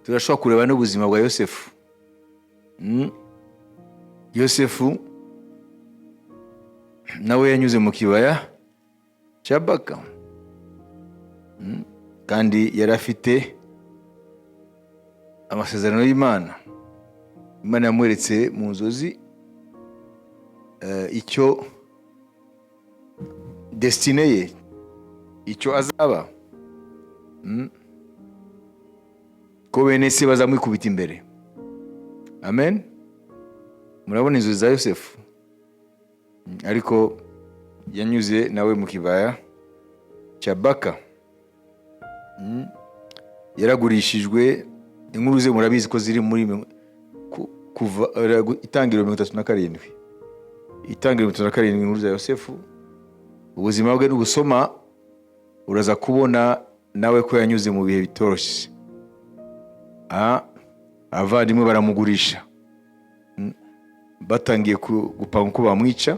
Turashobora kureba n'ubuzima bwa Yosefu. Yosefu nawe yanyuze mu kibaya cya Baka. Kandi yari afite amasezerano y'Imana. Imana yamweretse mu nzozi icyo destinée ye, icyo azaba. Ko bene se bazamwikubita imbere. Amen. Murabona inzozi za Yosefu. Ariko yanyuze nawe mu kibaya cya Baka. Yaragurishijwe. Inkuru ze murabizi ko ziri muri kuva Itangiriro 37, Itangiriro 37, inkuru za Yosefu, ubuzima bwe. N'ubusoma uraza kubona nawe ko yanyuze mu bihe bitoroshye. Abavandimwe baramugurisha. Batangiye gupanga uko bamwica,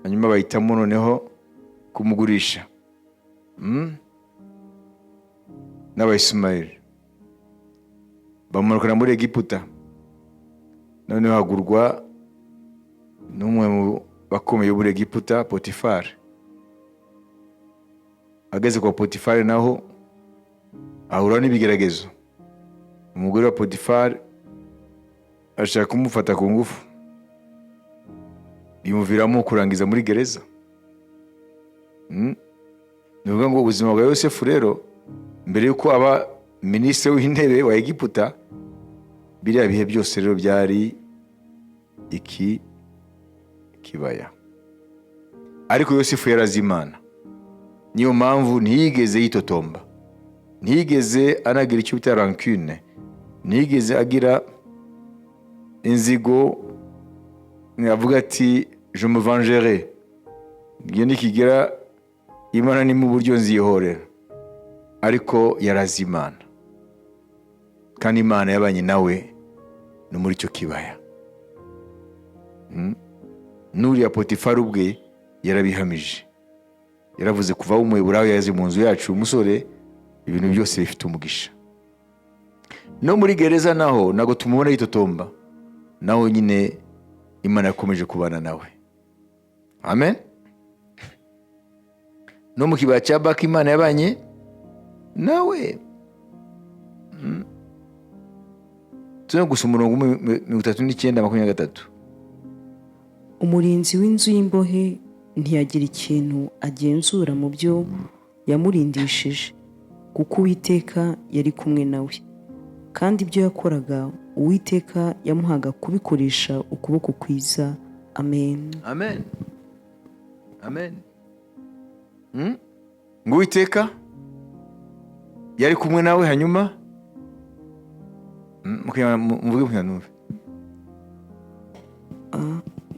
hanyuma bahitamo noneho kumugurisha n'Abayisimayeli, bamumanukana muri Egiputa. Noneho hagurwa n'umwe mu bakomeye bo muri Egiputa, Potifari. Ageze kwa Potifari naho ahura n'ibigeragezo. Umugore wa Potifari ashaka kumufata ku ngufu, bimuviramo kurangiza muri gereza. Ni ukuvuga ngo ubuzima bwa Yosefu rero, mbere y'uko aba minisitiri w'intebe wa Egiputa, biriya bihe byose rero byari iki kibaya. Ariko Yosefu yarazi Imana, niyo mpamvu ntiyigeze yitotomba, ntiyigeze anagira icyo bita rancune, ntiyigeze agira inzigo, avuga ati: "Je me vengerai, igihe nikigera Imana ni mu buryo nzihorera." Ariko yarazi Imana, kandi Imana yabanye nawe no muri icyo kibaya. N'uriya Potifari ubwe yarabihamije, yaravuze: "Kuva aho Umuheburayo yaje mu nzu yacu, umusore, ibintu byose bifite umugisha." No muri gereza naho ntabwo tumubona yitotomba. Naho nyine Imana yakomeje kubana nawe. Amen. No mu kibaya cya Baka Imana yabanye nawe. Tujye gusa umurongo umwe, 39, 23. Umurinzi w'inzu y'imbohe ntiyagira ikintu agenzura mu byo yamurindishije, kuko Uwiteka yari kumwe nawe, kandi ibyo yakoraga Uwiteka yamuhaga kubikoresha ukuboko kwiza. Amen. Amen, amen. Ngo Uwiteka yari kumwe nawe. Hanyuma muvuge kugira numve.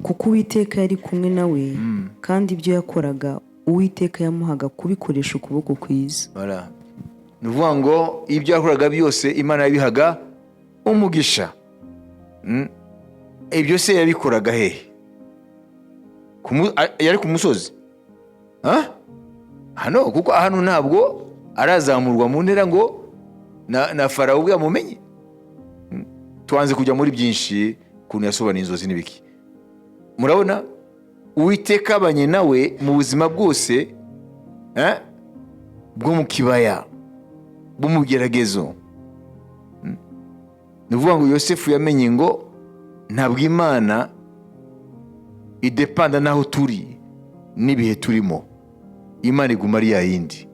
Kuko Uwiteka yari kumwe nawe, kandi ibyo yakoraga Uwiteka yamuhaga kubikoresha ukuboko kwiza. Voilà. Ni ukuvuga ngo ibyo yakoraga byose Imana yabihaga umugisha. Ibyo se yabikoraga hehe? Yari ku musozi. Ha? Hano, kuko hano ntabwo arazamurwa mu ntera ngo na Farawo ubwe yamumenye. Twanze kujya muri byinshi, ukuntu yasobanuye inzozi n'ibiki. Murabona Uwiteka abanye nawe mu buzima bwose, bwo mu kibaya, bwo mu bigeragezo. Ni ukuvuga ngo Yosefu yamenye ngo ntabwo Imana idepanda n'aho turi n'ibihe turimo, Imana iguma ari ya yindi.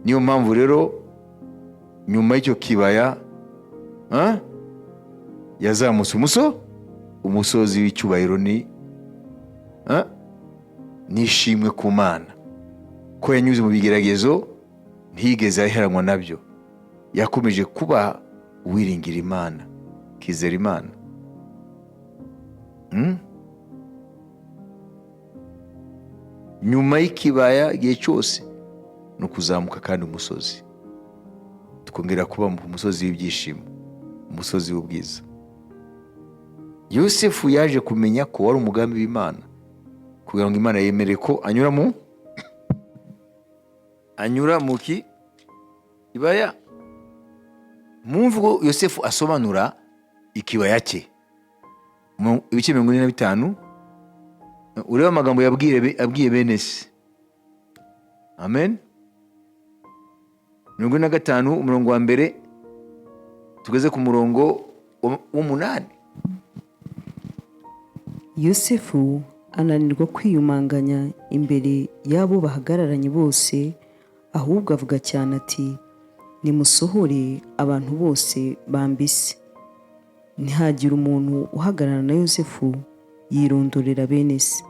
Niyo mpamvu rero nyuma y'icyo kibaya, yazamutse umusozi w'icyubahiro, ni n'ishimwe ku Mana ko yanyuze mu bigeragezo ntiyigeze aheranwa nabyo, yakomeje kuba uwiringira Imana, akizera Imana. Nyuma y'ikibaya igihe cyose ni ukuzamuka kandi umusozi, tukongera kuba ku musozi w'ibyishimo, umusozi w'ubwiza. Yosefu yaje kumenya ko wari umugambi w'Imana kugira ngo Imana yemere ko anyura mu kibaya. Mu mvugo Yosefu asobanura ikibaya cye mu ibice 45, urebe amagambo yabwiye bene se. Amen. 45, umurongo wa mbere tugeze ku murongo w'umunani. Yosefu ananirwa kwiyumanganya imbere y'abo bahagararanye bose, ahubwo avuga cyane ati: "Nimusohore abantu bose bambise." Ntihagira umuntu uhagararana na Yosefu, yirondorera bene se.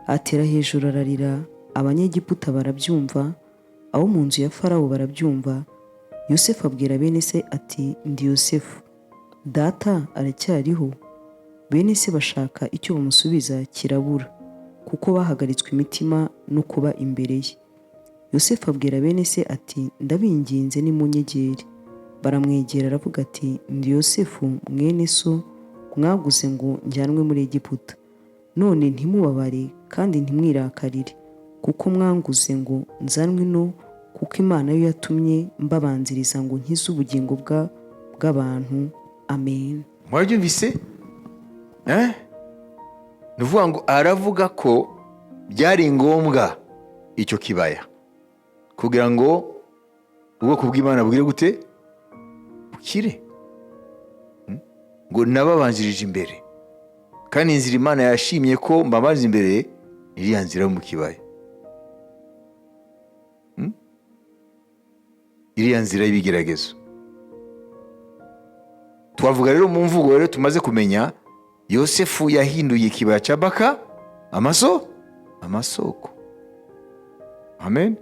Atera hejuru ararira, Abanyegiputa barabyumva, abo mu nzu ya Farawo barabyumva. Yosefu abwira bene se ati: "Ndi Yosefu, data aracyariho?" Bene se bashaka icyo bamusubiza kirabura, kuko bahagaritswe imitima no kuba imbere ye. Yosefu abwira bene se ati: "Ndabinginze, nimunyegere." Baramwegera. Aravuga ati: "Ndi Yosefu mwene so mwaguze ngo njyanwe muri Egiputa. None ntimubabare kandi ntimwirakarire kuko mwanguze ngo nzanwe ino, kuko Imana yo yatumye mbabanziriza ngo nkize ubugingo bw'abantu." Amen. Mwabyumvise, eh? Ni ukuvuga ngo aravuga ko byari ngombwa icyo kibaya kugira ngo ubwoko bw'Imana bugire gute? Bukire. Ngo nababanjirije imbere, kandi inzira Imana yashimye ko mbabanza imbere ni iriya nzira yo mu kibaya. Iriya nzira y'ibigeragezo. Twavuga rero mu mvugo rero tumaze kumenya, Yosefu yahinduye ikibaya cya Baka amasoko. Amen,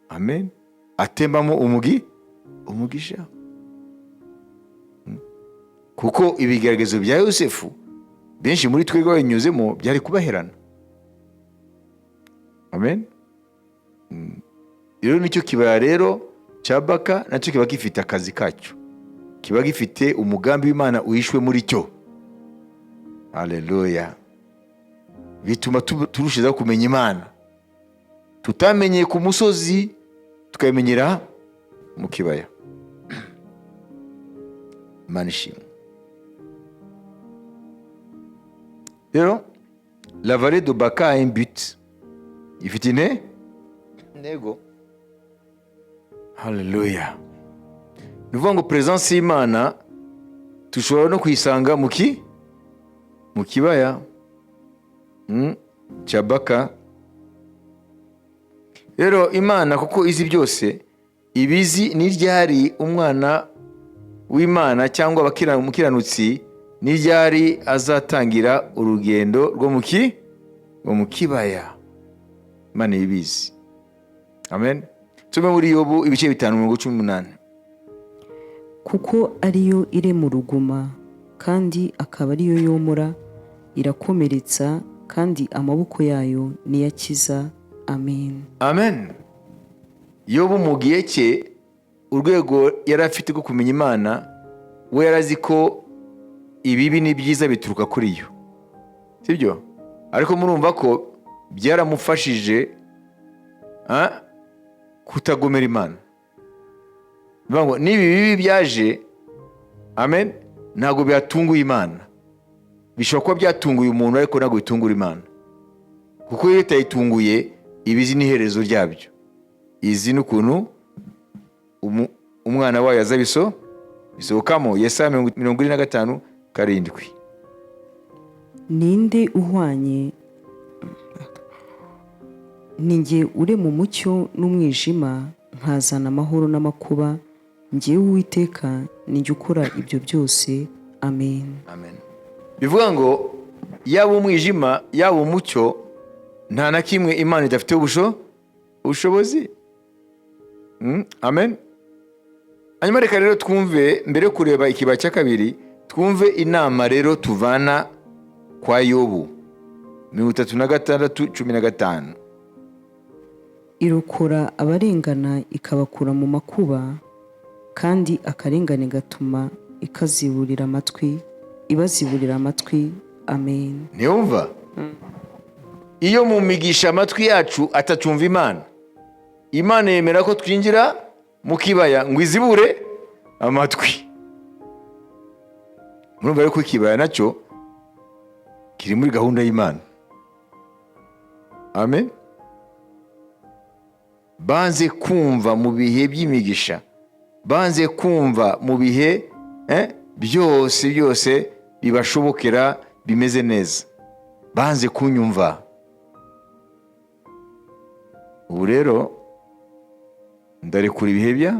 amen. Atembamo umugisha. Kuko ibigeragezo bya Yosefu, benshi muri twebwe babinyuzemo byari kubaherana. Amen. Rero nicyo kibaya rero cya Baka nacyo kiba gifite akazi kacyo, kiba gifite umugambi w'Imana uhishwe muri cyo. Haleluya! Bituma turushizaho kumenya Imana tutamenyeye ku musozi, tukabimenyera mu kibaya. Imana ishimwe. Rero la vallée de Baka a un but, ifite intego. Haleluya! Ni ukuvuga ngo présence y'Imana dushobora no kuyisanga mu kibaya cya Baka. Rero Imana, kuko izi byose, ibizi n'iryari umwana w'Imana cyangwa umukiranutsi n'iryari azatangira urugendo rwo mu kibaya. Imana ibizi. Amen. Tume muri Yobu ibice 5, umurongo 18. Kuko ariyo irema uruguma, kandi akaba ariyo yomora, irakomeretsa, kandi amaboko yayo niyo akiza. Amen. Amen. Yobu mu gihe cye, urwego yari afite rwo kumenya Imana, we yari azi ko ibibi n'ibyiza bituruka kuri yo, sibyo? Ariko murumva ko byaramufashije kutagomera Imana. Bivuga ngo n'ibi bibi byaje, amen, ntabwo byatunguye Imana. Bishobora kuba byatunguye umuntu, ariko ntabwo bitungura Imana, kuko iyo itayitunguye iba izi n'iherezo ryabyo, izi n'ukuntu umwana wayo aza bisohokamo. Yesaya 45:7. Ninde uhwanye ni njye urema umucyo n'umwijima, nkazana amahoro n'amakuba? Njyewe Uwiteka, ni njye ukora ibyo byose. Amen. Amen. Bivuga ngo yaba umwijima, yaba umucyo, nta na kimwe Imana idafite ubushobozi. Amen. Hanyuma reka rero twumve, mbere yo kureba ikibaya cya kabiri, twumve inama rero tuvana kwa Yobu 36:15. Irokora abarengana ikabakura mu makuba, kandi akarengane gatuma ikaziburira amatwi, ibaziburira amatwi. Amen. Ntiyumva iyo mu migisha amatwi yacu atacumva Imana, Imana yemera ko twinjira mu kibaya ngo izibure. Amatwi. Murumva rero ko ikibaya nacyo kiri muri gahunda y'Imana. Amen. Banze kumva mu bihe by'imigisha, banze kumva mu bihe byose byose bibashobokera, bimeze neza, banze kunyumva. Ubu rero ndarekura ibihe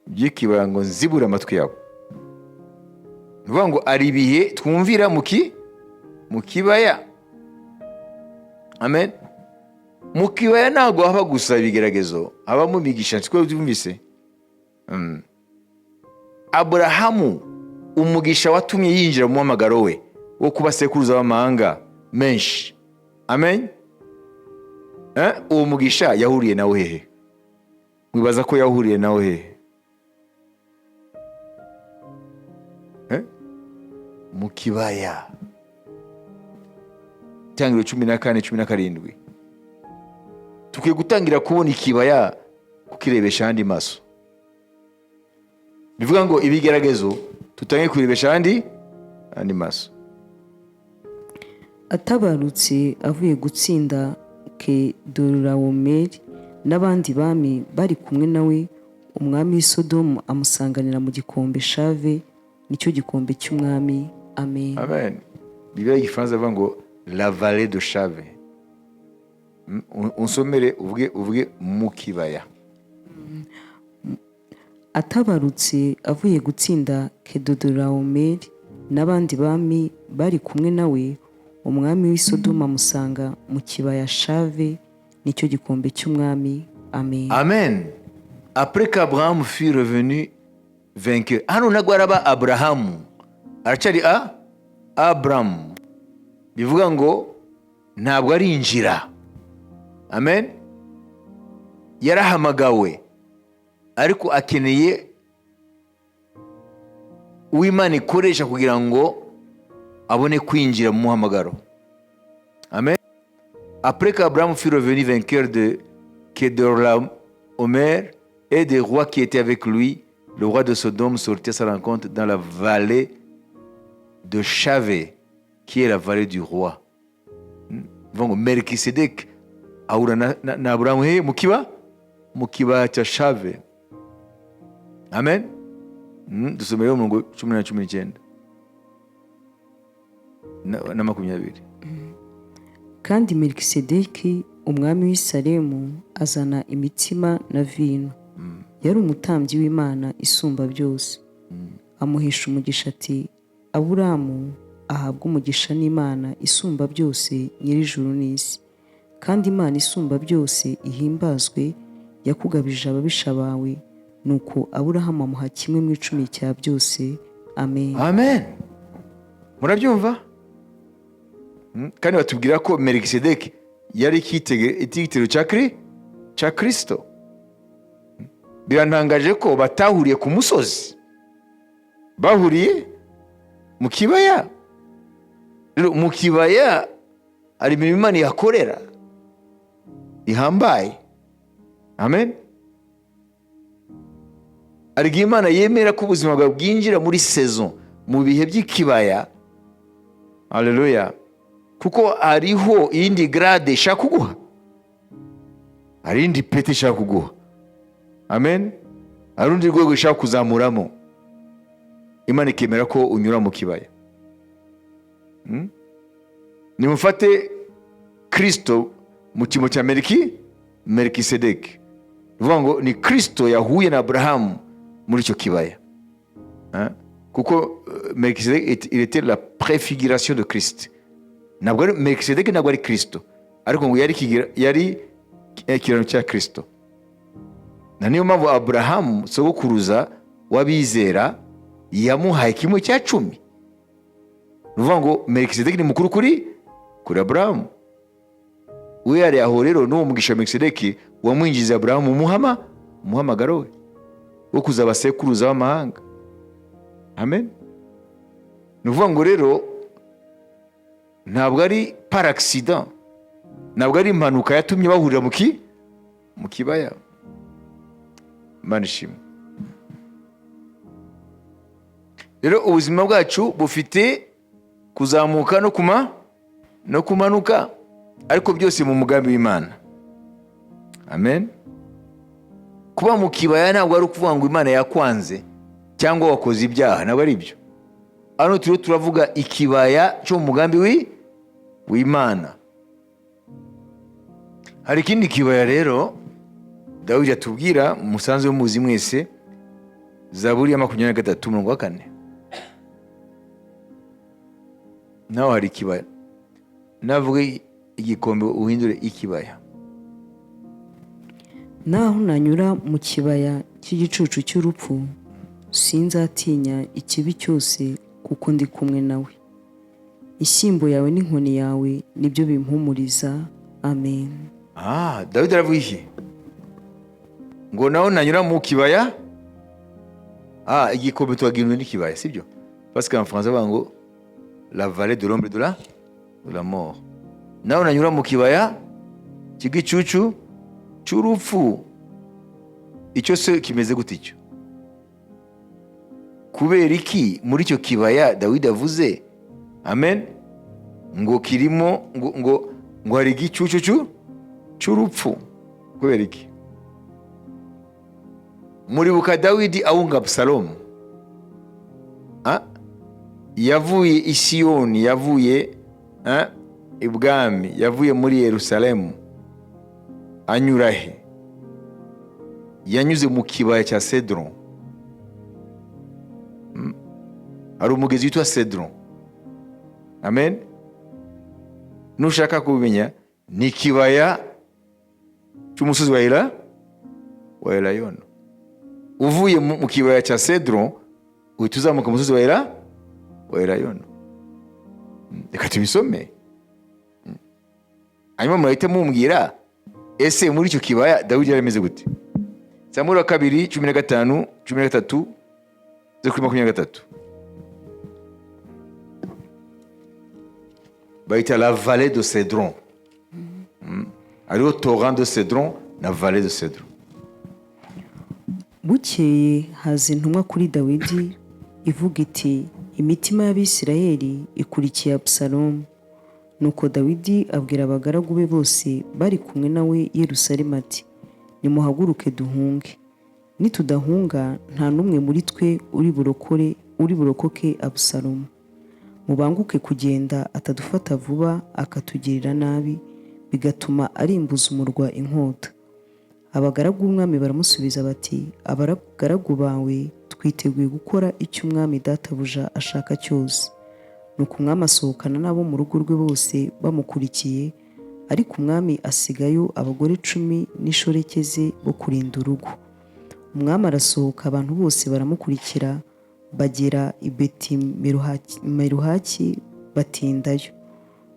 by'ikibaya ngo nzibure amatwi yabo. Ni ukuvuga ngo ari ibihe twumvira mu kibaya. Amen. Mu kibaya ntabwo haba gusa ibigeragezo, habamo imigisha, siko byumvise? Aburahamu, umugisha watumye yinjira mu muhamagaro we wo kuba sekuruza w'amahanga menshi, amen. Uwo mugisha yahuriye nawe hehe? Wibaza ko yahuriye nawe hehe? Mu kibaya. Itangiriro 14:17. Tukwiye gutangira kubona ikibaya, kukirebesha ahandi maso. Bivuga ngo ibigeragezo tutangiye kubirebesha ahandi maso. Atabarutse avuye gutsinda Kedorulawomeri n'abandi bami bari kumwe nawe, umwami w'i Sodomu amusanganira mu gikombe Shave, nicyo gikombe cy'umwami. Amen. Amen. Bibiliya y'Igifaransa ivuga ngo la vallée de Shave. Unsomere uvuge mu kibaya. Atabarutse avuye gutsinda Kedorulawomeri n'abandi bami bari kumwe nawe, umwami w'i Sodomu amusanga mu kibaya Shave, nicyo gikombe cy'umwami. Amen. Amen. Après qu'Abraham fut revenu vainqueur, hano ntabwo araba Aburahamu, aracyari Aburamu. Bivuga ngo ntabwo arinjira. Amen. Yarahamagawe, ariko akeneye uw'Imana ikoresha kugira ngo abone kwinjira mu muhamagaro. Amen. Après qu'Abraham fut revenu vainqueur de Kedorlaomer et des rois qui étaient avec lui, le roi de Sodome sortit à sa rencontre dans la vallée de Shavé, qui est la vallée du roi. Bivuga ngo Melkisedeki ahura na Aburahamu he? Mu kibaya cya Shave. Amen. Dusomere umurongo 10 na 19 na 20. Kandi Melikisedeki umwami w'i Salemu azana imitsima na vino. Yari umutambyi w'Imana Isumba Byose. Amuhesha umugisha ati: "Aburamu ahabwe umugisha n'Imana Isumba Byose, Nyir'ijuru n'isi. Kandi Imana Isumba Byose ihimbazwe, yakugabije ababisha bawe." Nuko Aburahamu amuha kimwe mu icumi cya byose. Amen. Amen. Murabyumva? Kandi batubwira ko Melikisedeki yari icyitegererezo cya Kristo. Birantangaje ko batahuriye ku musozi, bahuriye mu kibaya. Rero mu kibaya hari imirimo Imana ihakorera ihambaye. Amen. Hari igihe Imana yemera ko ubuzima bwawe bwinjira muri saison, mu bihe by'ikibaya. Haleluya! Kuko hariho iyindi grade ishaka kuguha, hari iyindi pete ishaka kuguha. Amen. Hari urundi rwego ishaka kuzamuramo, Imana ikemera ko unyura mu kibaya. Nimufate Kristo mu cyimbo cya Melikisedeki. Ni ukuvuga ngo ni Kristo yahuye na Aburahamu muri icyo kibaya. Hein? Kuko Melikisedeki, il était la préfiguration de Christ. Ntabwo ari Melikisedeki, ntabwo ari Kristo, ariko ngo yari ikirano cya Kristo. Na niyo mpamvu Aburahamu sogokuruza w'abizera yamuhaye kimwe cya cumi. Ni ukuvuga ngo Melikisedeki ni mukuru kuri Aburahamu. We yari aho rero, n'uwo mugisha wa Melikisedeki wamwinjiza Aburahamu mu muhamagaro we wo kuzaba sekuruza w'amahanga. Amen. Ni ukuvuga ngo rero ntabwo ari par accident, ntabwo ari impanuka yatumye bahurira mu kibaya. Imana ishimwe. Rero ubuzima bwacu bufite kuzamuka no kumanuka, ariko byose mu mugambi w'Imana. Amen. Kuba mu kibaya ntabwo ari ukuvuga ngo Imana yakwanze cyangwa wakoze ibyaha, ntabwo ari ibyo. Hano turiho turavuga ikibaya cyo mu mugambi w'Imana. Hari ikindi kibaya rero Dawidi atubwira, musanzwe muzi mwese, Zaburi ya 23 umurongo wa 4. Naho hari ikibaya. Navuga igikombe uhindure ikibaya. Naho nanyura mu kibaya cy'igicucu cy'urupfu, sinzatinya ikibi cyose, kuko ndi kumwe nawe. Ishyimbo yawe n'inkoni yawe nibyo bimpumuriza. Amen. Dawidi aravuga iki? Ngo naho nanyura mu kibaya, igikombe tuwagirwa n'ikibaya, sibyo? Parce qu'en français bavuga ngo la vallée de l'ombre de la mort. Naho nanyura mu kibaya cy'igicucu cy'urupfu, icyo se kimeze gute icyo? Kubera iki muri icyo kibaya Dawidi avuze, amen, ngo kirimo ngo hari igicucu cy'urupfu? Kubera iki? Muribuka Dawidi ahunga Abusalomu, yavuye i Siyoni, yavuye ibwami, yavuye muri Yerusalemu, anyura he? Yanyuze mu kibaya cya Cedron. Hari umugezi witwa Cedron. Amen. Nushaka kubimenya, ni ikibaya cy'umusozi wa Elayono. Uvuye mu kibaya cya Cedron uhita uzamuka umusozi wa Elayono. Reka tubisome, hanyuma murahita mumbwira, ese muri icyo kibaya Dawidi yari ameze gute? Samweli wa kabiri 15, 13 zo kuri 23, bayita la vallée de Cédron. Hariho torrent de Cédron na vallée de Cédron. Bukeye haza intumwa kuri Dawidi ivuga iti: "Imitima y'Abisirayeli ikurikiye Abusalomu." Nuko Dawidi abwira abagaragu be bose bari kumwe nawe Yerusalemu ati: "Nimuhaguruke duhunge. Nitudahunga, nta n'umwe muri twe uri burokoke Abusalomu. Mubanguke kugenda, atadufata vuba akatugirira nabi, bigatuma arimbuza umurwa inkota." Abagaragu b'umwami baramusubiza bati: "Abagaragu bawe twiteguye gukora icyo umwami databuja ashaka cyose." Nuko umwami asohokana n'abo mu rugo rwe bose bamukurikiye, ariko umwami asigayo abagore 10 n'inshoreke ze bo kurinda urugo. Umwami arasohoka, abantu bose baramukurikira, bagera i Beti-Meruhaki batindayo.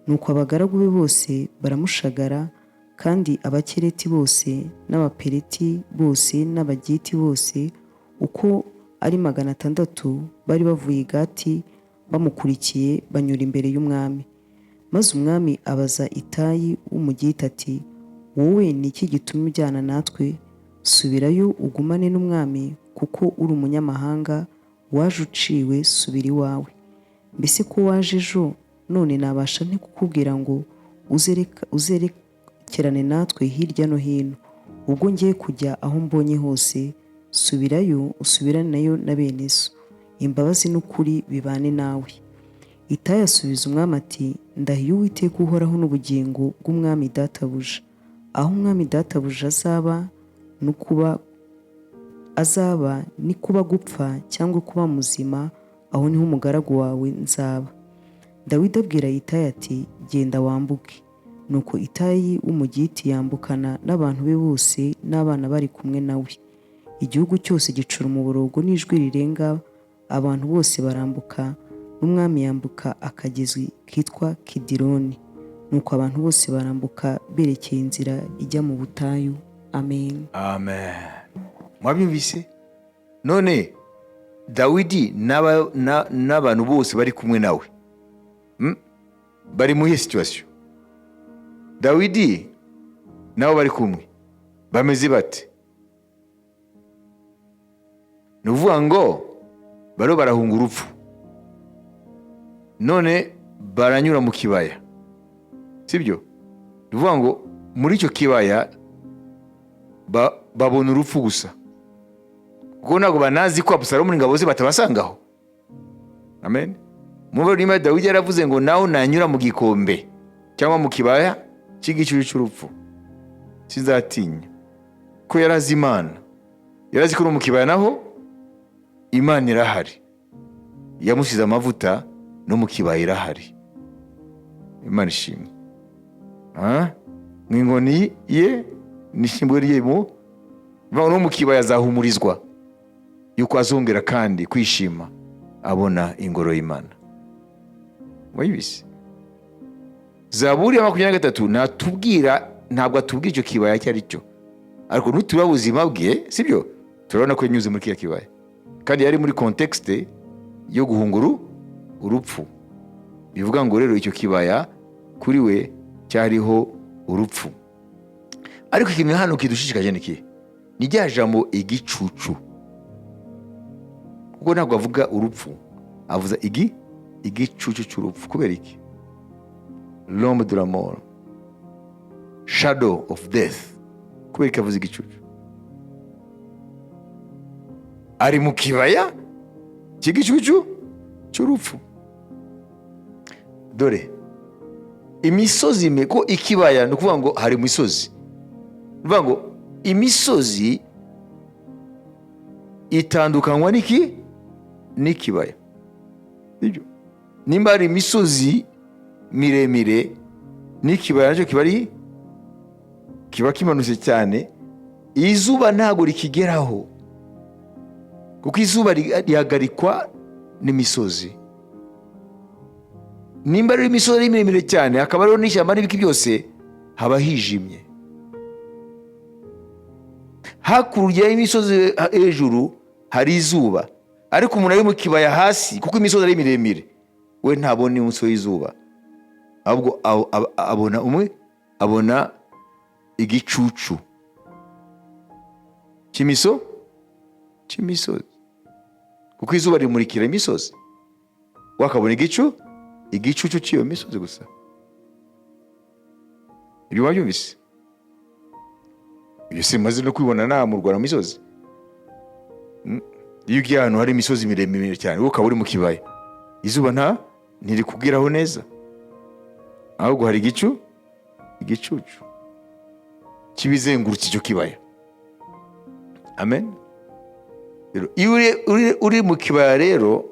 Nuko abagaragu be bose baramushagara, kandi Abakereti bose n'Abapereti bose n'Abagiti bose uko ari 600 bari bavuye i Gati bamukurikiye, banyura imbere y'umwami. Maze umwami abaza Itayi w'Umugiti ati: "Wowe ni iki gituma ujyana natwe? Subirayo ugumane n'umwami, kuko uri umunyamahanga waje uciwe, subira iwawe. Mbese ko waje ejo, none nabasha nte kukubwira ngo uzerekerane natwe hirya no hino, ubwo ngiye kujya aho mbonye hose? Subirayo usubiraneyo na bene so. Imbabazi n'ukuri bibane nawe." Itayi asubiza umwami ati: "Ndahiye Uwiteka uhoraho n'ubugingo bw'umwami databuja, aho umwami databuja azaba no kuba azaba ni kuba gupfa cyangwa kuba muzima, aho niho umugaragu wawe nzaba." Dawidi abwira Itayi ati: "Genda wambuke." Nuko Itayi w'Umugiti yambukana n'abantu be bose n'abana bari kumwe nawe. Igihugu cyose gicura umuborogo n'ijwi rirenga, abantu bose barambuka, n'umwami yambuka akagezi kitwa Kidironi. Nuko abantu bose barambuka berekeye inzira ijya mu butayu. Amen. Amen. Mwabyumvise? None Dawidi n'abantu bose bari kumwe nawe, bari mu iyihe situation? Dawidi nabo bari kumwe bameze bate? Ni ukuvuga ngo bariho barahunga urupfu. None baranyura mu kibaya, sibyo? Ni ukuvuga ngo muri icyo kibaya babona urupfu gusa, kuko ntabwo banazi ko Abusalomu n'ingabo ze batabasangaho. Amen. Mube niba Dawidi yaravuze ngo nawe nanyura mu gikombe cyangwa mu kibaya cy'igicucu cy'urupfu, sinzatinya, ko yarazi Imana, yarazi ko no mu kibaya naho Imana irahari. Yamusize amavuta, no mu kibaya irahari. Imana ishimwe. Ah? Mu inkoni ye n'ishyimbo rye, mu no mu kibaya azahumurizwa yuko azongera kandi kwishima abona ingoro y'Imana. Wayibise Zaburi ya 23 ntatubwira, ntabwo atubwira icyo kibaya icyo ari cyo, ariko nutureba ubuzima bwe, sibyo, turabona ko yanyuze muri kiriya kibaya, kandi yari muri contexte yo guhunga urupfu. Bivuga ngo rero icyo kibaya kuri we cyariho urupfu. Ariko ikintu hano kidushishikaje ni ikihe? Ni rya jambo igicucu, kuko ntabwo avuga urupfu, avuza igicucu cy'urupfu. Kubera iki? L'ombre de la mort, shadow of death. Kubera iki avuze igicucu? Ari mu kibaya cy'igicucu cy'urupfu. Dore imisozi ko ikibaya ni ukuvuga ngo hari imisozi, ni ukuvuga ngo imisozi itandukanywa n'iki? N'ikibaya. Sibyo? Nimba hari imisozi miremire, n'ikibaya nacyo kiba ari kiba kimanutse cyane, izuba ntabwo rikigeraho, kuko izuba rihagarikwa n'imisozi. Nimba ari imisozi ari miremire cyane, hakaba hariho n'ishyamba n'ibiki byose, haba hijimye. Hakurya y'imisozi hejuru hari izuba, ariko umuntu ari mu kibaya hasi, kuko imisozi ari miremire, we ntabona umunsi w'izuba, ahubwo abona umwe, abona igicucu cy'imisozi, kuko izuba rimurikira imisozi, we akabona igicucu cy'iyo misozi gusa. Ibyo wabyumvise? Ibyo simaze no kwibona nta mu Rwanda mu misozi. Iyo ugiye ahantu hari imisozi miremire cyane, wowe ukaba uri mu kibaya, izuba ntirikugeraho neza, ahubwo hari igicucu kibizengurutse icyo kibaya. Amen. Rero iyo uri mu kibaya rero,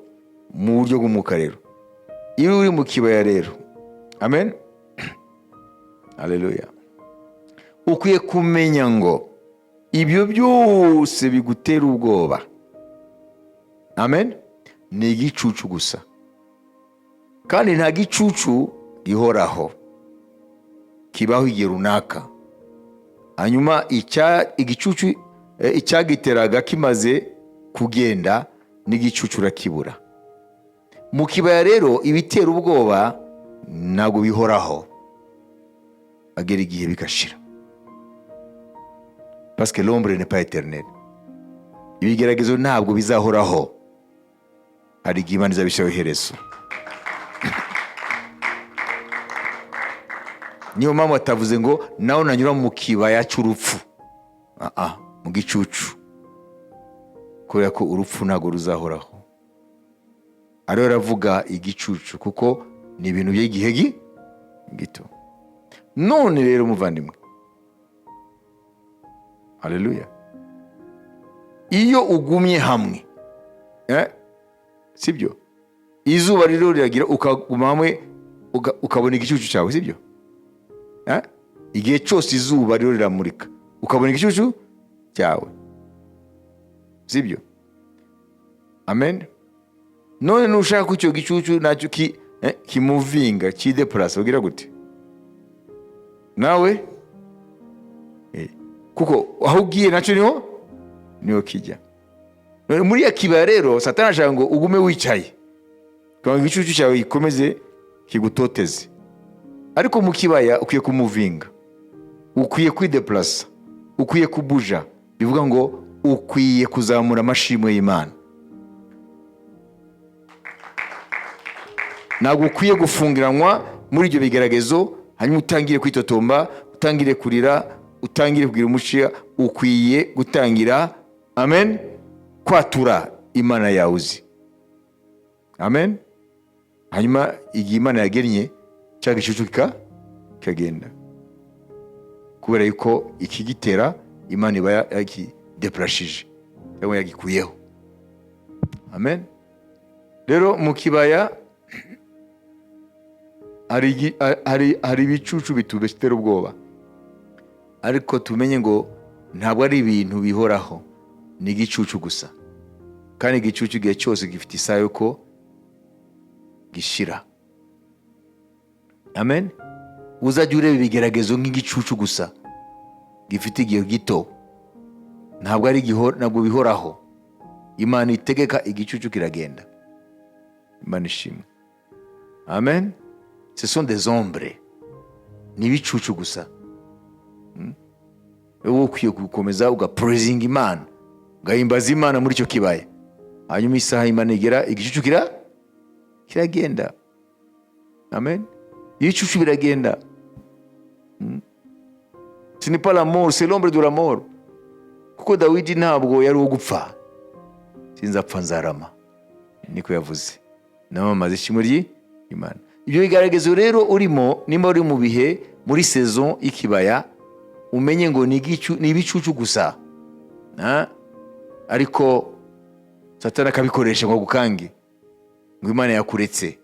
mu buryo bw'umwuka rero, iyo uri mu kibaya rero, amen, haleluya, ukwiye kumenya ngo ibyo byose bigutera ubwoba, amen, ni igicucu gusa, kandi nta gicucu gihoraho, kibaho igihe runaka. Hanyuma igicucu icyagiteraga kimaze kugenda, n'igicucu urakibura. Mu kibaya rero, ibitera ubwoba ntabwo bihoraho, agera igihe bigashira, parce que l'ombre n'est pas éternelle. Ibigeragezo ntabwo bizahoraho, hari igihe Imana izabishyiraho iherezo. Niyo mpamvu atavuze ngo nawe nanyura mu kibaya cy'urupfu, ah ah, mu gicucu, kubera ko urupfu ntabwo ruzahoraho. Ariyo aravuga igicucu, kuko ni ibintu by'igihe gito. None rero muvandimwe, haleluya, iyo ugumye hamwe, sibyo, izuba rero riragira, ukaguma hamwe, ukabona igicucu cyawe, sibyo? Igihe cyose izuba rero riramurika, ukabona igicucu cyawe, sibyo? Amen. None nushaka ko icyo gicucu nacyo kimuvinga, kidepurasa, ugira gute nawe? Kuko aho ugiye nacyo niho kijya. None muri ya kibaya rero, Satani ashaka ngo ugume wicaye kugira ngo igicucu cyawe gikomeze kigutoteze. Ariko mu kibaya ukwiye kumuvinga, ukwiye kwidepurasa, ukwiye kubuja, bivuga ngo ukwiye kuzamura amashimwe y'Imana. Ntabwo ukwiye gufungiranwa muri ibyo bigeragezo, hanyuma utangire kwitotomba, utangire kurira, utangire kugira umushiha. Ukwiye gutangira, amen, kwatura Imana yawe uzi, amen. Hanyuma igihe Imana yagennye, cya gicucu kikagenda, kubera yuko ikigitera Imana iba yakideplashije cyangwa yagikuyeho, amen. Rero mu kibaya hari ibicucu bitubetera ubwoba, ariko tumenye ngo ntabwo ari ibintu bihoraho, ni igicucu gusa. Kandi igicucu igihe cyose gifite isaha yuko gishira, amen. Uzajya ureba ibigeragezo nk'igicucu gusa gifite igihe gito, ntabwo ari ntabwo bihoraho. Imana itegeka, igicucu kiragenda. Imana ishimwe, amen. Ce sont des ombres, ni ibicucu gusa. Wowe ukwiye gukomeza ugapraisinga Imana, ugahimbaza Imana muri icyo kibaya. Hanyuma isaha Imana igera, igicucu kiragenda, amen. Ibicucu biragenda. Ce n'est pas la mort, c'est l'ombre de la mort, kuko Dawidi ntabwo yari uwo gupfa. "Sinzapfa, nzarama," niko yavuze, namamaza ishimwe ry'Imana. Ibyo bigaragazo rero urimo, nimba uri mu bihe, muri saison y'ikibaya, umenye ngo ni ibicucu gusa. Ah? Ariko Satani akabikoresha ngo agukange ngo Imana yakuretse.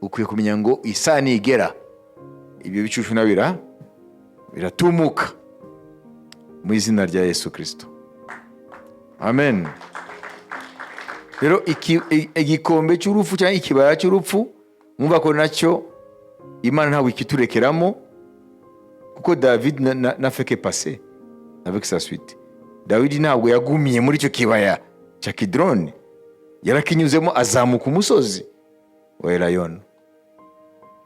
Ukwiye kumenya ngo isaha nigera, ibyo bicucu nabira biratumuka mu izina rya Yesu Kirisito, amen. Rero igikombe cy'urupfu cyangwa ikibaya cy'urupfu, mwumva ko nacyo Imana ntabwo ikiturekeramo, kuko David n'a fait que passer avec sa suite. Dawidi ntabwo yagumiye muri icyo kibaya cya Kidroni, yarakinyuzemo azamuka umusozi wa Elayono,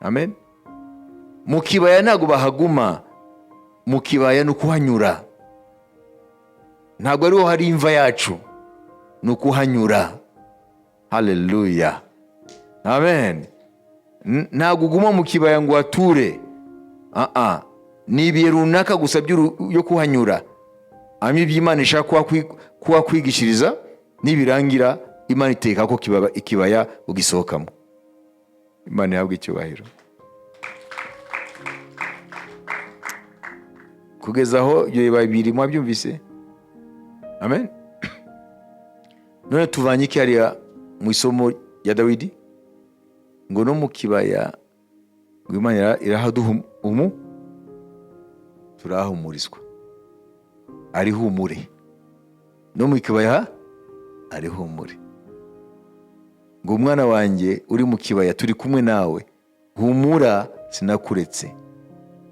amen. Mu kibaya ntabwo bahaguma, mu kibaya ni ukuhanyura. Ntabwo ariho hari imva yacu, ni ukuhanyura. Haleluya, amen. Ntabwo uguma mu kibaya ngo uhature. Ah ah, ni ibihe runaka gusa byo kuhanyura. Hanyuma ibyo Imana ishaka kuhakwigishiriza nibirangira, Imana iteka ko ikibaya ugisohokamo. Imana ihabwa icyubahiro. Kugeza aho ibyo bibaya bibiri mwabyumvise, amen. None tuvanye iki hariya mu isomo rya Dawidi? Ngo no mu kibaya ngo Imana irahaduha umu turahumurizwa, ari humure. No mu kibaya ari humure, ngo umwana wanjye uri mu kibaya, turi kumwe nawe, humura, sinakuretse,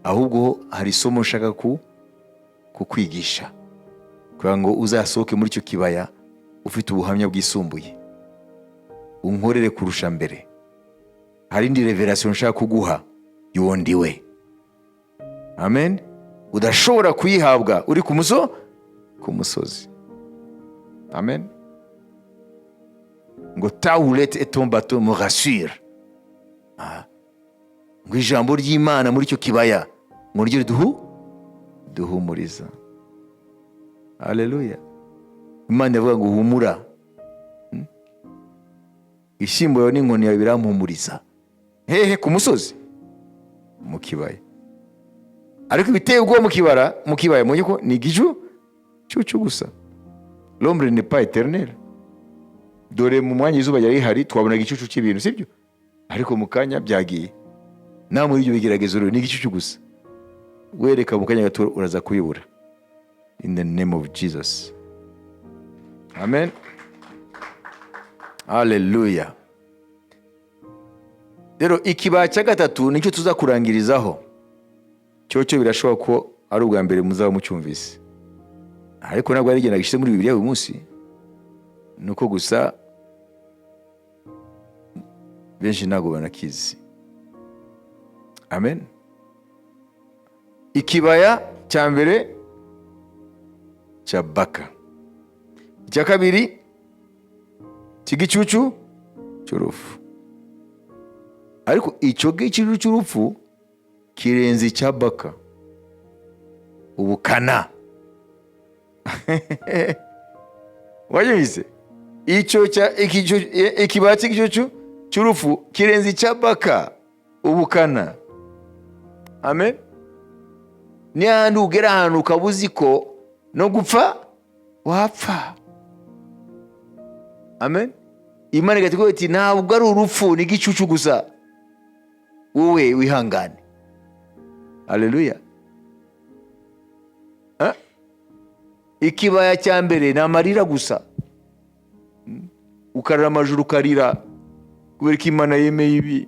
ahubwo hari isomo nshaka kukwigisha kugira ngo uzasohoke muri icyo kibaya ufite ubuhamya bwisumbuye, unkorere kurusha mbere. Hari indi révélation nshaka kuguha y'uwo ndiwe, amen, udashobora kuyihabwa uri ku musozi, amen. Ngo "Ta houlette et ton bâton me rassurent." Ah. Ngo ijambo ry'Imana muri icyo kibaya ngo ryo duhumuriza. Haleluya! Imana iravuga ngo humura. Ishyimbo yawe n'inkoni yawe birampumuriza. Hehe? Ku musozi? Mu kibaya. Ariko ibiteye ubwoba mu kibaya, mumenye ko ni igicu cucu gusa. L'ombre n'est pas éternelle. Dore mu mwanya izuba ryari rihari, twabonaga igicucu cy'ibintu, sibyo? Ariko mu kanya byagiye. Nawe muri ibyo bigeragezo rero ni igicucu gusa. Wereka mu kanya gato uraza kuyibura, in the name of Jesus, amen. Haleluya! Rero ikibaya cya gatatu nicyo tuza kurangirizaho. Cyo birashoboka ko ari ubwa mbere muzaba mucyumvise, ariko ntabwo ari igenda gishyize muri Bibiliya uyu munsi, ni uko gusa benshi ntabwo banakizi, amen. Ikibaya cya mbere cya Baka, icya kabiri cy'igicucu cy'urupfu. Ariko icyo gicucu cy'urupfu kirenze icya Baka ubukana. Wabyumvise? Icyo cya ikibaya cy'igicucu cy'urupfu kirenze icya Baka ubukana. Amen. Ni hahandi ugera ahantu ukaba uzi ko no gupfa wapfa. Amen. Imana igahita iti: "Ntabwo ari urupfu, ni igicucu gusa, wowe wihangane." Haleluya! Ah? Ikibaya cya mbere ni amarira gusa. Ukarira amajoro, ukarira kubera ko Imana yemeye ibi,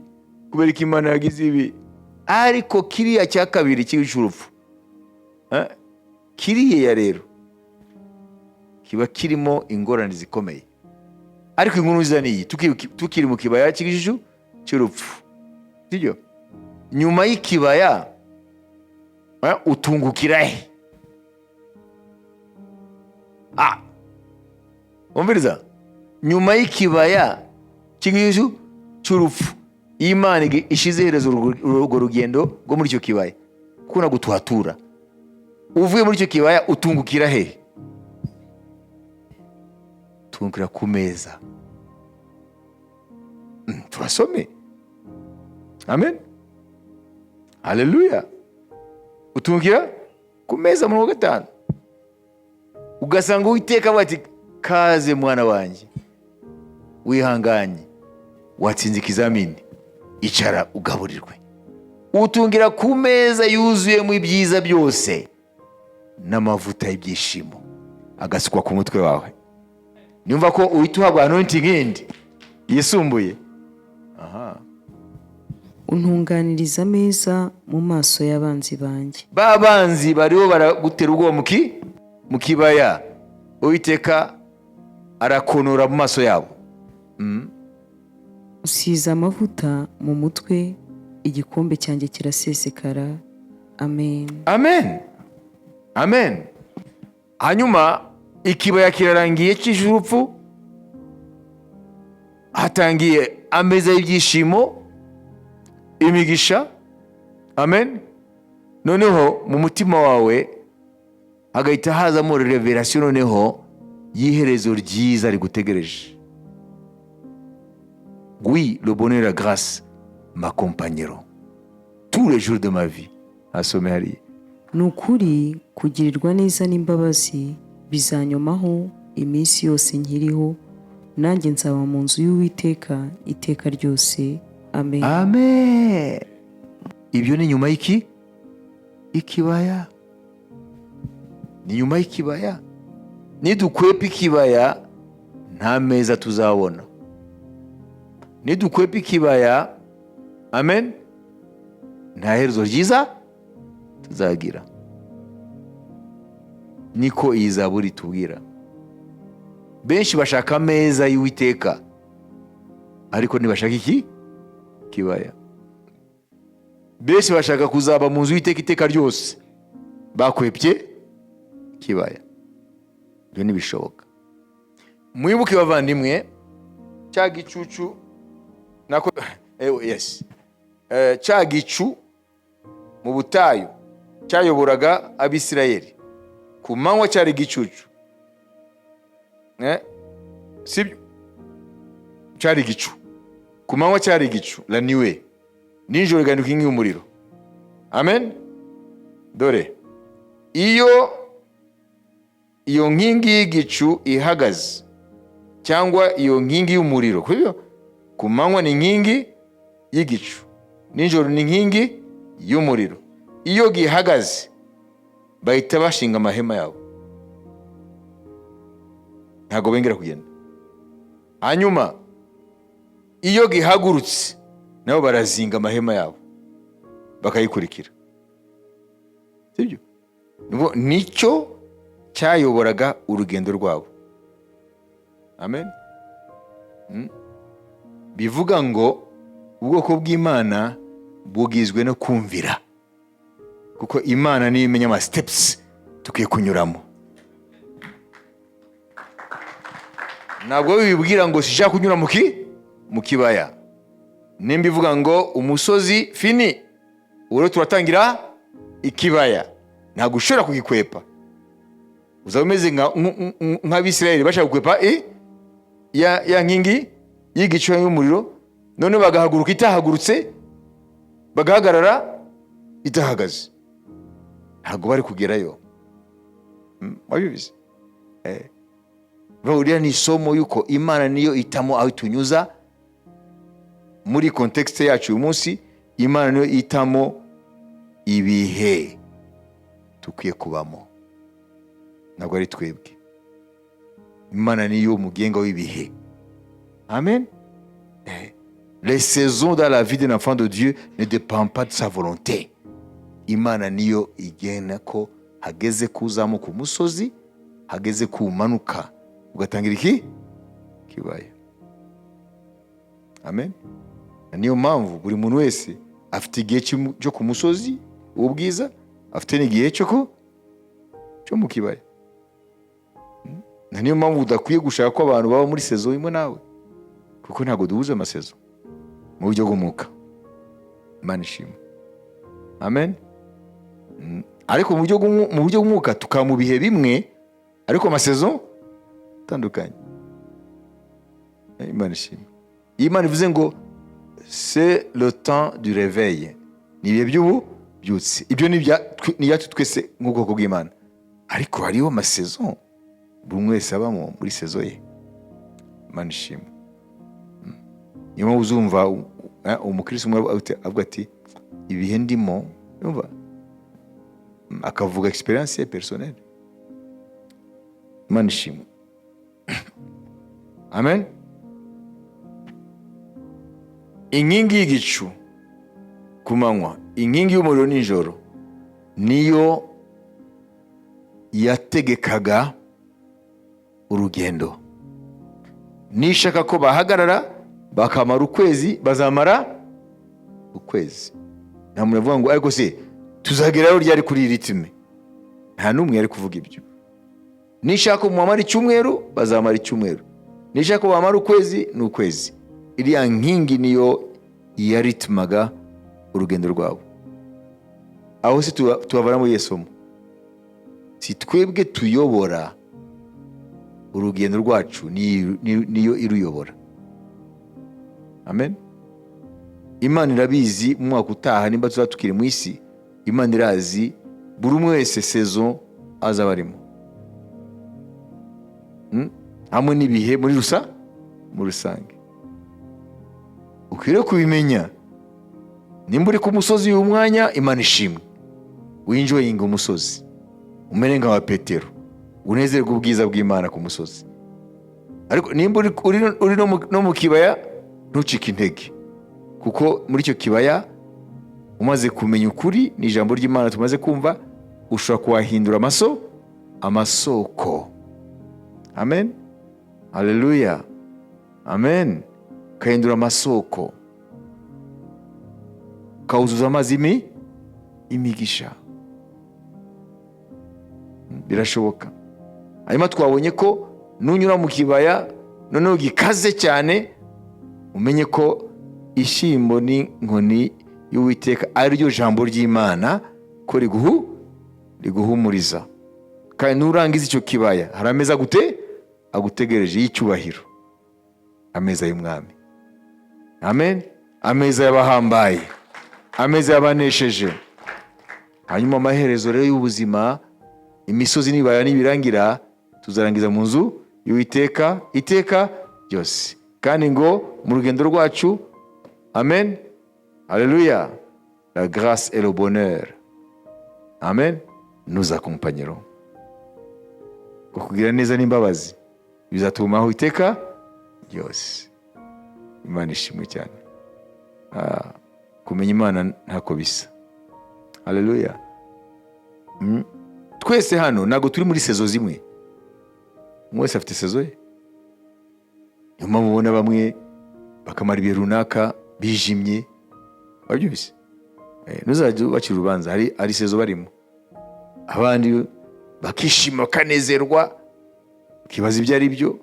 kubera ko Imana yagize ibi. Ariko kiriya cya kabiri cy'urupfu, kiriya rero kiba kirimo ingorane zikomeye. Ariko inkuru nziza ni iyi: tukiri mu kibaya cy'igicucu cy'urupfu, sibyo? Nyuma y'ikibaya utungukira he? Ah, umviriza, nyuma y'ikibaya cy'igicucu cy'urupfu, iyo Imana ishize iherezo urwo rugendo rwo muri icyo kibaya, kuko ntabwo tuhatura, uvuye muri icyo kibaya utungukira he? Utungukira ku meza. Turasome. Amen, haleluya. Utungukira ku meza, murongo wa 5, ugasanga Uwiteka avuga ati: "Kaze mwana wanjye, wihanganye, watsinze ikizamini, icara ugaburirwe." Utungira ku meza yuzuyemo ibyiza byose n'amavuta y'ibyishimo agasukwa ku mutwe wawe. Nyumva ko uhita uhabwa anointing yindi yisumbuye. Aha. Untunganiriza ameza mu maso y'abanzi banjye. Ba banzi bariho baragutera ubwoba mu kibaya, Uwiteka arakonora mu maso yabo. Usize amavuta mu mutwe, igikombe cyanjye kirasesekara. Amen. Amen, amen. Hanyuma ikibaya kirarangiye cy'urupfu, hatangiye ameza y'ibyishimo, imigisha. Amen. Noneho mu mutima wawe hagahita hazamo révélation noneho y'iherezo ryiza rigutegereje. Oui, le bonheur et la grâce m'accompagneront tous les jours de ma vie. Asome hariya. Ni ukuri, kugirirwa neza n'imbabazi bizanyomaho iminsi yose nkiriho, nanjye nzaba mu nzu y'Uwiteka iteka ryose. Amen. Amen. Ibyo ni nyuma y'iki? Ikibaya. Ni nyuma y'ikibaya. Nidukwepa ikibaya, nta meza tuzabona. Nidukwepa ikibaya, amen, nta herezo ryiza tuzagira. Niko iyi zaburi itubwira. Benshi bashaka ameza y'Uwiteka, ariko ntibashaka iki? Kibaya. Benshi bashaka kuzaba mu nzu y'Uwiteka iteka ryose, bakwepye kibaya. Ibyo ntibishoboka. Mwibuke bavandimwe, cya gicucu nako, yes, cya gicu mu butayu cyayoboraga Abisirayeli ku manywa cyari igicucu. Sibyo? Cyari igicu ku manywa, cyari igicu, la nuée, nijoro igahinduka inkingi y'umuriro. Amen. Dore iyo iyo nkingi y'igicu ihagaze cyangwa iyo nkingi y'umuriro, kubyo ku manywa ni inkingi y'igicu, nijoro ni inkingi y'umuriro, iyo gihagaze bahita bashinga amahema yabo, ntabwo bongera kugenda. Hanyuma iyo gihagurutse, nabo barazinga amahema yabo bakayikurikira. Sibyo? Nicyo cyayoboraga urugendo rwabo. Amen. Bivuga ngo ubwoko bw'Imana bugizwe no kumvira, kuko Imana niyo imenya ama steps tukwiye kunyuramo. Ntabwo wibwira ngo sishaka kunyura mu kibaya. Nimba ivuga ngo umusozi, fini. Ubu rero turatangira ikibaya, ntabwo ushobora kugikwepa. Uzaba umeze nk'Abisirayeli bashaka gukwepa ya nkingi y'igicu y'umuriro, none bagahaguruka itahagurutse, bagahagarara itahagaze, ntabwo bari kugerayo. Wabibizi. Uriya ni isomo yuko Imana niyo itamo aho itunyuza. Muri contexte yacu uyu munsi, Imana niyo itamo ibihe dukwiye kubamo, ntabwo ari twebwe. Imana niyo mugenga w'ibihe. Amen. Les saisons dans la vie d'un enfant de Dieu ne dépendent pas de sa volonté. Imana niyo igena ko hageze kuzamuka umusozi, hageze kumanuka ugatangira iki kibaya. Amen. Na niyo mpamvu buri muntu wese afite igihe cyo ku musozi w'ubwiza, afite n'igihe cyo mu kibaya. Na niyo mpamvu udakwiye gushaka ko abantu baba muri saison imwe nawe, kuko ntabwo duhuza amasaison mu buryo bw'umwuka. Imana ishimwe. Amen. Ariko mu buryo bw'umwuka tukaba mu bihe bimwe, ariko amasaison atandukanye. Imana ishimwe. Iyo Imana ivuze ngo c'est le temps du réveil, ni ibihe by'ububyutse, ibyo ni ibyacu twese nk'ubwoko bw'Imana. Ariko hariho amasaison buri umwe wese abamo muri saison ye. Imana ishimwe. Niyo mpamvu uzumva umukristo umwe avuga ati ibihe ndimo, yumva akavuga expérience ye personnelle. Imana ishimwe. Amen. Inkingi y'igicu ku manywa, inkingi y'umuriro nijoro, niyo yategekaga urugendo. Nishaka ko bahagarara bakamara ukwezi, bazamara ukwezi. Nta muntu avuga ngo ariko se tuzagerayo ryari kuri iri rythme? Nta n'umwe yari kuvuga ibyo. Nishaka ko mumara icyumweru, bazamara icyumweru. Nishaka ko bamara ukwezi, ni ukwezi. Iriya nkingi niyo yaritumaga urugendo rwabo. Aho se tubavana muri somo? Si twebwe tuyobora urugendo rwacu, niyo iruyobora. Amen. Imana irabizi mu mwaka utaha nimba tuzaba tukiri mu isi. Imana irazi buri umwe wese saison azaba arimo, Hamwe n'ibihe muri rusange ukwiriye kubimenya. Nimba uri ku musozi uyu mwanya, Imana ishimwe, winjoyinga umusozi, umere nka wa Petero, unezerwe ubwiza bw'Imana ku musozi. Ariko nimba uri no mu kibaya, ntucike intege, kuko muri icyo kibaya, umaze kumenya ukuri ni ijambo ry'Imana tumaze kumva, ushobora kuhahindura amasoko. Amen, haleluya, amen. Ukahindura amasoko, ukawuzuza amazi imigisha. Birashoboka. Hanyuma twabonye ko nunyura mu kibaya noneho gikaze cyane, umenye ko ishyimbo n'inkoni y'Uwiteka, ari ryo jambo ry'Imana, ko riguhumuriza. Kandi nurangiza icyo kibaya, hari ameza gute agutegereje y'icyubahiro, ameza y'umwami. Amen. Ameza y'abahambaye, ameza y'abanesheje. Hanyuma amaherezo rero y'ubuzima, imisozi n'ibibaya nibirangira, tuzarangiza mu nzu y'Uwiteka iteka ryose. Kandi ngo mu rugendo rwacu, amen, haleluya, la grâce et le bonheur, amen, nous accompagneront. Ngo kugira neza n'imbabazi bizatumaho iteka ryose. Imana ishimwe cyane. Kumenya Imana ntako bisa. Haleluya. Twese hano ntabwo turi muri saison zimwe, umwe wese afite saison ye. Niyo mpamvu ubona bamwe bakamara ibihe runaka bijimye. Wabyumvise? Ntuzajye ubacira urubanza, hari saison barimo. Abandi bakishima, bakanezerwa, ukibaza ibyo ari byo.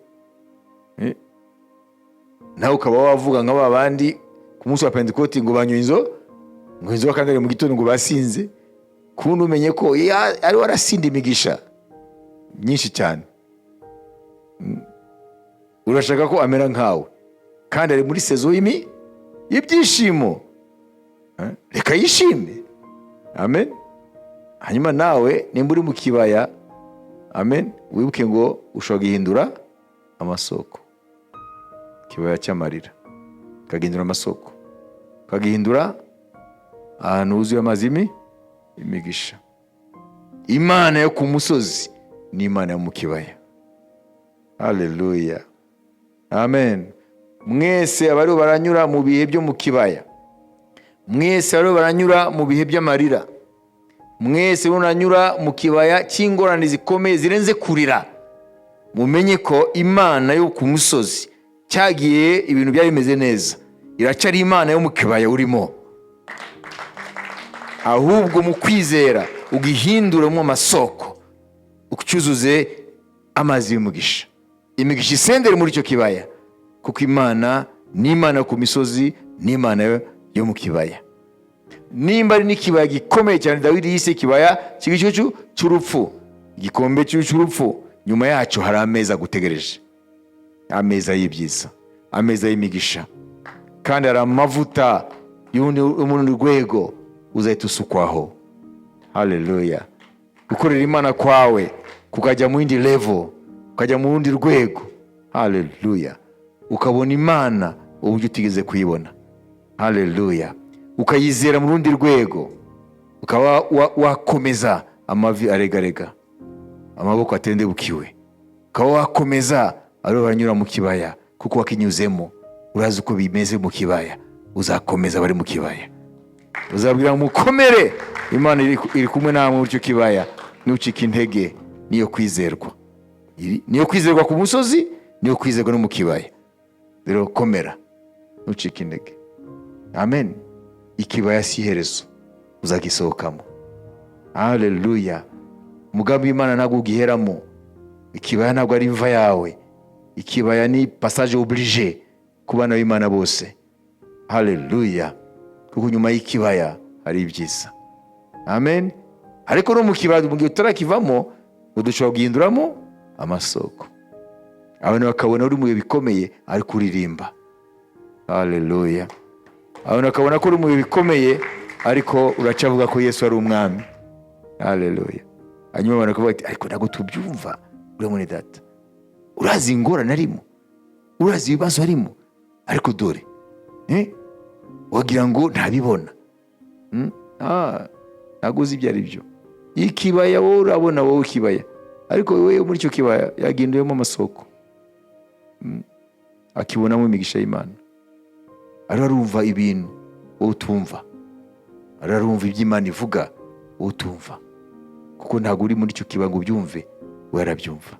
Nawe ukaba wavuga nka ba bandi Ku munsi wa Pentekoti ngo banywa ngo inzoga, kandi ari mu gitondo ngo basinze. Kundi umenye ko ari warasinda imigisha myinshi cyane. Urashaka ko amera nkawe kandi ari muri saison y'ibyishimo. Reka yishime, amen. Hanyuma nawe nimba uri mu kibaya, amen, wibuke ngo ushobora guhindura amasoko. Ikibaya cy'amarira ukagihindura amasoko, ukagihindura ahantu huzuye amazi imigisha. Imana yo ku musozi ni Imana yo mu kibaya. Haleluya, amen. Mwese abariho baranyura mu bihe byo mu kibaya, mwese abariho baranyura mu bihe by'amarira, mwese baranyura mu kibaya cy'ingorane zikomeye zirenze kurira, mumenye ko Imana yo ku musozi cyagiye ibintu byari bimeze neza iracyari Imana yo mu kibaya urimo. Ahubwo mu kwizera ugihinduremo amasoko, ucyuzuze amazi y'umugisha, imigisha isendere muri icyo kibaya, kuko Imana ni Imana yo ku misozi, ni Imana yo mu kibaya. Nimba ari n'ikibaya gikomeye cyane Dawidi yise ikibaya cy'igicucu cy'urupfu, igikombe cy'urupfu, nyuma yacyo hari ameza agutegereje, ameza y'ibyiza, ameza y'imigisha, kandi hari amavuta y'urundi rwego uzahita usukwaho. Haleluya! Gukorera Imana kwawe kukajya mu yindi level, ukajya mu rundi rwego. Haleluya! Ukabona Imana uburyo utigeze kuyibona. Haleluya! Ukayizera mu rundi rwego, ukaba wakomeza amavi aregarega, amaboko atendebukiwe, ukaba wakomeza aribo baranyura mu kibaya, kuko wakinyuzemo, urazi uko bimeze mu kibaya. Uzakomeza bari mu kibaya, uzabwira mukomere, Imana iri kumwe namwe muri icyo kibaya. Ntucike intege, niyo kwizerwa. Niyo kwizerwa ku musozi, niyo kwizerwa no mu kibaya. Rero komera, ntucike intege, amen. Ikibaya si iherezo, uzagisohokamo. Haleluya! Umugambi w'Imana ntabwo ugiheramo. Ikibaya ntabwo ari imva yawe, ikibaya ni passage obligé ku bana b'Imana bose. Haleluya! Kuko nyuma y'ikibaya hari ibyiza, amen. Ariko no mu kibaya, mu gihe utarakivamo, ngo dushobora guhinduramo amasoko, abantu bakabona uri mu bihe bikomeye ari kuririmba. Haleluya! Abantu bakabona ko uri mu bihe bikomeye ariko uracavuga ko Yesu ari umwami. Haleluya! Hanyuma abantu bakavuga bati: "Ariko ntabwo tubyumva, uriya mwene data, urazi ingorane arimo, urazi ibibazo arimo, ariko dore wagira ngo ntabibona." Ntabwo uzi ibyo ari byo. Ikibaya wowe urabona, wowe ikibaya, ariko wowe muri icyo kibaya yaginduyemo amasoko. Akibonamo imigisha y'Imana. Ariho arumva ibintu wowe utumva, ariho arumva ibyo Imana ivuga wowe utumva, kuko ntabwo uri muri icyo kibaya ngo ubyumve, we arabyumva.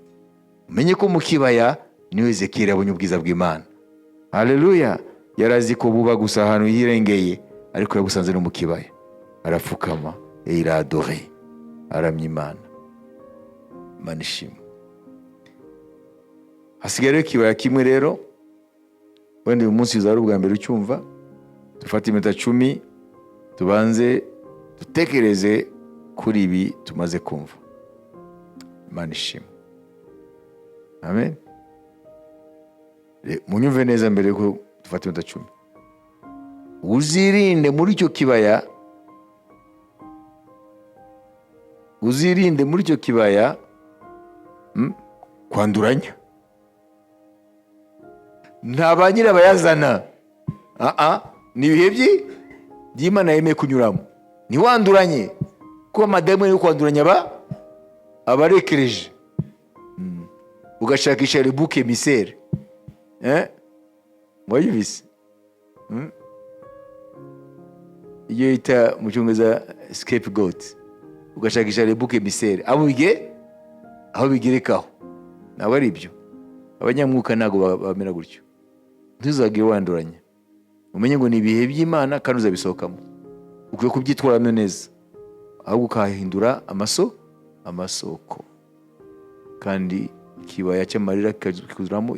Umenye ko mu kibaya niho Ezekiyeli yabonye ubwiza bw'Imana. Haleluya! Yari azi ko buba gusa ahantu hirengeye, ariko yabusanze no mu kibaya. Arapfukama, il a adoré, aramya Imana. Imana ishimwe. Hasigaye rero ikibaya kimwe. Rero wenda uyu munsi uzaba ari ubwa mbere ucyumva. Dufate iminota 10, tubanze dutekereze kuri ibi tumaze kumva. Imana ishimwe, amen. Munyumve neza mbere yuko dufata iminota 10. Uzirinde muri icyo kibaya, uzirinde muri icyo kibaya kwanduranya. Nta ba nyirabayazana. Ah, ni ibihe by'Imana yemeye kunyuramo. Ntiwanduranye, kuko amadayimoni yo kwanduranya aba abarekereje. Ugashakisha le bouc émissaire, eh? Wayumvise? Iyo yita mu cyongereza scapegoat. Ugashakisha le bouc émissaire, abo bige aho bigerekaho. Ntabwo ari ibyo. Abanyamwuka ntabwo bamera gutyo. Ntuzagire wanduranya, umenye ngo ni ibihe by'Imana kandi uzabisohokamo. Ukwiye kubyitwaramo neza, ahubwo ukahindura amasoko, kandi ikibaya cy'amarira kikuzuramo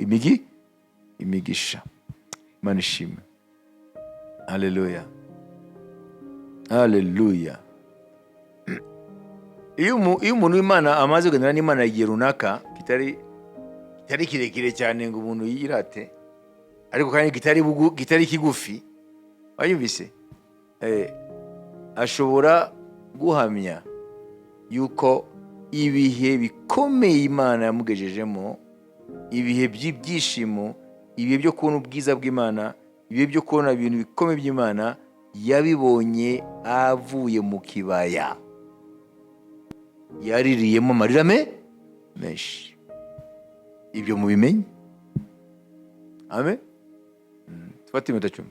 imigisha. Imana ishimwe. Haleluya, haleluya. Iyo umuntu w'Imana amaze kugendana n'Imana igihe runaka kitari kirekire cyane ngo umuntu yirate, ariko kandi kitari kigufi, wayumvise, ashobora guhamya yuko ibihe bikomeye Imana yamugejejemo, ibihe by'ibyishimo, ibihe byo kubona ubwiza bw'Imana, ibihe byo kubona ibintu bikomeye by'Imana, yabibonye avuye mu kibaya yaririyemo amarira menshi. Ibyo mubimenye. Amen. Tufate iminota 10.